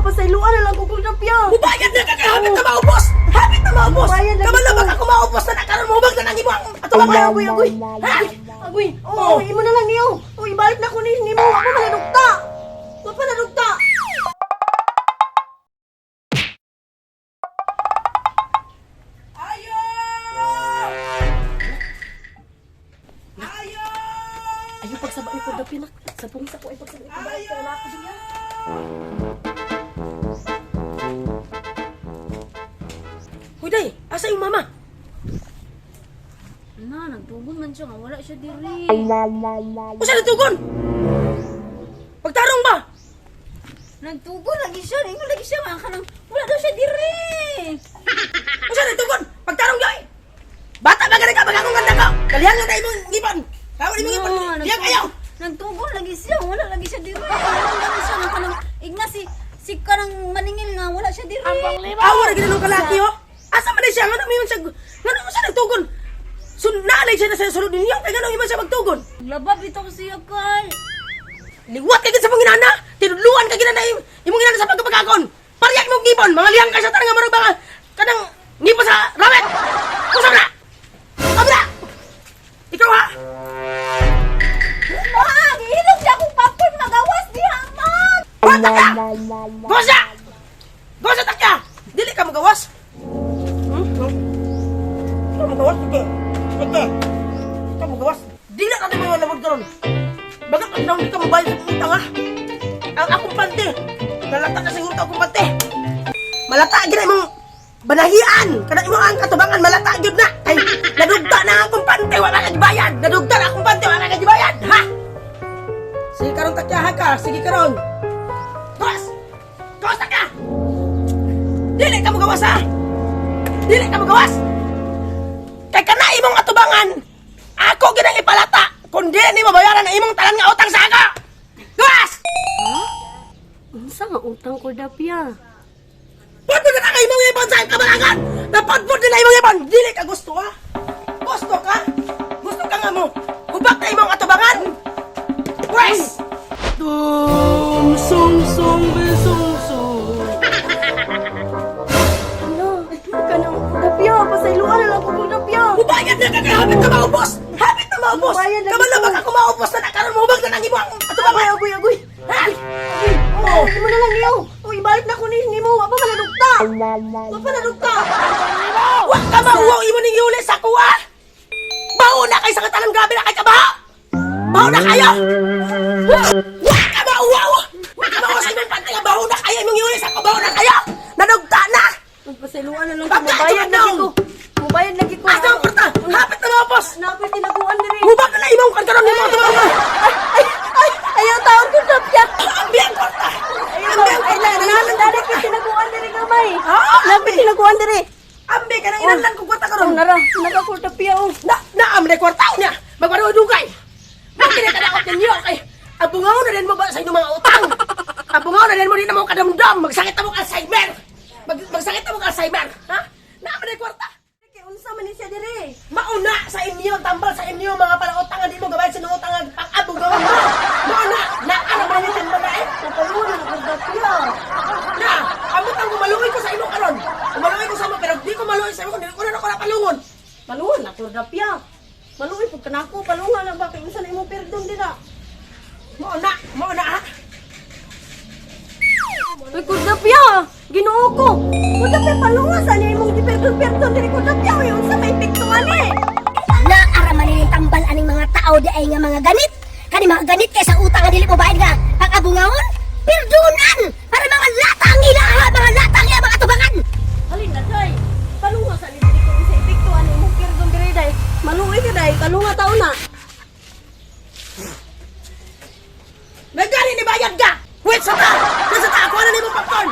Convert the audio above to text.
Pasayloan na lang ko, Kordapia. Mubayad na ka kay hapit na maubos. Hapit na maubos. Mubayad na Kabalo ko. ba ka kung maubos na na karon mo na nang imong atubangan. Ay, agoy, agoy. Ha? Agoy, Oh. oh, imo na lang niyo. Oh, ibalik na ko ni nimo. Wa pa manadugta. Wa pa nadugta. Ayo! Ayo! Ayo pagsaba ni Kordapia nak. Sabong sa ko ay pagsaba ni Kordapia na ako diya. Hoy day, asa yung mama? Na, nagtugon man siya nga wala siya diri. Usa na tugon? Pagtarong ba? Nagtugon lagi siya, ingon lagi siya nga kanang wala daw siya diri. Usa na tugon? Pagtarong yoy. Bata ba gani ka bagakong ganda ka? Kalihang na imong ngipon. Kawa imong ngipon. Lihang ayaw. Nagtugon lagi siya, wala lagi siya diri. Ingon lagi siya nga kanang igna si si kanang maningil nga wala siya diri. Awa ra ginanong kalaki oh. Asa man na siya ngano man siya ngano man siya nagtugon? So naalay siya na sa sulod ninyo kay ngano man siya magtugon? Laba bitaw siya kay. Liwat ka gid sa panginana, tinudluan ka ginana imong ginana sa pagkapagakon. Pariyak imong ngipon, mga lihang ka sa tanang nga murag mga kanang ngipon sa rawet. Kusog na. Abra. Ikaw ha. Ma, gihilom siya akong popcorn magawas diha ma. Bata ka! Gosa! Gosa takya! Dili ka magawas. Hmm? Hmm? Ka magawas sige. Sige. Ka magawas. Dili ka mga labod karon. Bagat ang naon di ka mabayad sa utang ha. Ang akong pante. Nalata na siguro ka akong pante. Malata gid na imong banahian. Kana imong ang katubangan malata gyud na. Kay nadugta na ang akong pante wala ka gibayad. Nadugta na akong pante wala ka gibayad. Ha? Sige karon takyahan ka. Sige karon. Gawas! Gawas na ka! Dili ka magawas ha! Dili ka magawas! Kay kana imong atubangan, ako ginang ipalata, kung di ni mabayaran ang imong tanan nga utang sa ako! Gawas! Unsa nga utang, Kordapia? Pudpud na ka imong ipon sa kabalangan! Napudpud na imong ipon! Dili ka gusto ha? Gusto ka? Gusto ka nga mo? Hubak na imong atubangan! Pwes! Tum sung sung sung sung. Ano? Kanang Kordapia, pasayloan na lang ko, Kordapia. Mubayad na ka kay hapit na maubos! Hapit na maubos! Mubayad na Kabalo ko. ba ka kung maubos na na karon mo na nang imong atubangan? Agoy, agoy, agoy. Ha? Agoy, oh, imo na lang niyo. Oh, ibalik na ko ni nimo. Wa pa manadugta. Wa pa nadugta. Wa ka mauwaw imo ning iuli sa kuha! Baho na kay sa katalan grabe na kay kabaho! Baho na kayo! Wa ka mauwaw! Wa ka mauwaw sa imong pante nga baho na kayo imong iuli sa ko baho na kayo! Nadugta na! Pasayloan na lang ko. Pagka- Mubayad lagi ko. Mubayad lagi ko. Asa ang kwarta? Hapit na maubos! Napay tinaguan diri. Hubag na imong karon nimo atubangan! Ay, ay, ay, ayaw taon ko Kordapia. Ambi ang kwarta! Ayaw Ambi ang ay, kwarta! Nangalan ko Dali kwarta! ko tinaguan diri gamay. Ah, Napay tinaguan diri. Ambi ka nang inanlan ko kwarta karon! Oh, nara, nara Kordapia oh. Na naam na kwarta niya. Magpadugay. Bakit na kadakot ninyo kay abungaw na din mo ba sa inyong mga utang? Abungaw na din mo din na mo kadamdam, magsakit na mo Alzheimer. Magsakit na mo Alzheimer, ha? Naam na kwarta. Kay unsa man ni siya diri? Mauna sa inyo, tambal sa inyo mga palautang hindi mo gabay sa inyong utang ang pang-abungaw mo. Mauna, na ano ba yung tambal na eh? Napaluan na Kordapia. Na, amot ang gumaluoy ko sa imo karon. Gumaluoy ko sa imo pero di ko maluoy sa imo, dili ko na ako napalungon. Paluan na Kordapia. Maluoy pud kanako, palungan na ba kay unsa na imong perdon dira? Mauna, mauna ha. Uy, Kordapia! Ginoo ko! Kordapia, palunga sa niya imong giperdon-perdon diri Kordapia. Uy, unsa may epekto ani? Naara man ini tambal aning mga tao di ay nga mga ganit. Kani mga ganit kay sa utang nga dili mo bayad nga pag-abungaon. Perdonan para mga lata ang ilaha, mga lata ang ila mga tubangan. Halin na, day. Palunga sa niya diri ko unsa epekto ani imong perdon diri day. Maluoy ka day, palunga taon na. Nagani ni bayad ka! Wait sa ta! Wait sa ta! Ako na nimo popcorn!